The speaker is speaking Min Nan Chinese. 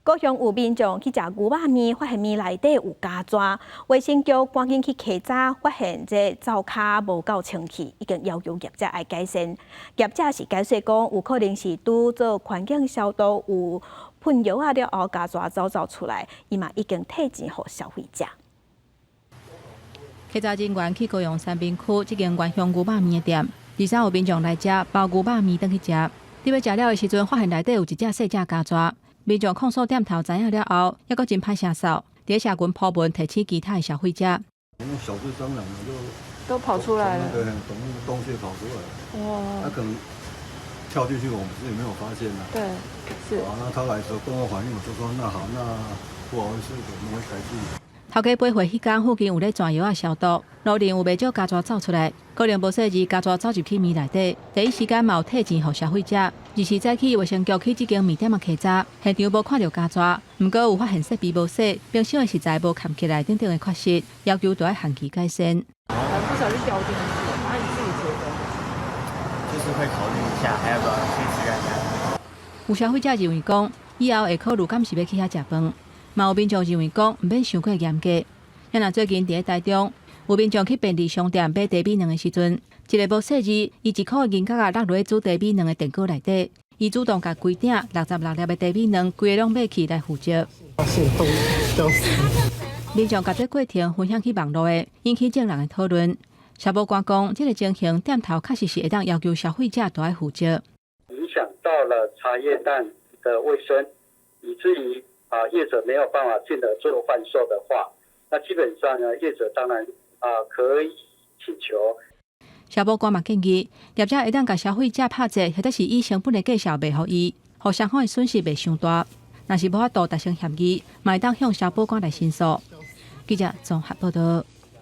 高雄有民眾去食牛肉麵，發現麵內底有虼蚻，衛生局趕緊去稽查，發現這灶跤無夠清氣，已經要求業者愛改善。業者是解釋講，有可能是拄做環境消毒有噴藥仔了後，虼蚻走走出來，伊嘛已經退錢予消費者。稽查人員去高雄三民區這間原鄉牛肉麵的店，二三有民眾來食包牛肉麵轉去食，佇欲食了的時陣，發現內底有一隻細隻虼蚻。民眾控訴店頭知影了後，猶閣真歹聲掃，佇社群 po 文提醒其他的消費者。小隻蟑螂就都跑出來了，對，從洞穴跑出來。哇！他可能跳進去，我們自己沒有發現啊。對，是。啊，那他來的時候跟我反映，我就說那好，那不好意思，我們會改進。頭家買貨彼工附近有咧轉藥仔消毒，路邊有袂少虼蚻走出來，可能無細膩虼蚻走入去麵內底，第一時間嘛有退錢予消費者。二是早起衛生局去這間麵店仔稽查，現場無看著虼蚻，毋過有發現設備無洗，冰箱的食材無蓋起來等等的缺失，要求著愛限期改善。不小心掉進去，那你自己覺得？就是會考慮一下，還要不要去吃看看。有消費者認為講，以後會考慮敢是欲去遐食飯。嘛有民眾認為講，毋免傷過嚴格。像若最近佇咧台中，有民眾去便利商店買茶米卵的時陣，一个無細膩，伊一箍銀角仔落落煮茶米卵的電鍋內底，伊主動共規鼎66粒的茶米卵，規个攏買去來負責。民眾共這過程分享去網路的，引起眾人的討論。消保官講，這个情形店頭確實是會當要求消費者著愛負責。影響到了茶葉蛋的衛生，以至於啊業者沒有辦法進而做販售的話，那基本上呢，業者當然啊可以請求。消保官嘛建議，業者會當共消費者拍折，或者是以成本的價數賣予伊，予雙方的損失袂傷大。若是無法度達成協議，嘛會當向消保官來申訴。記者綜合報道。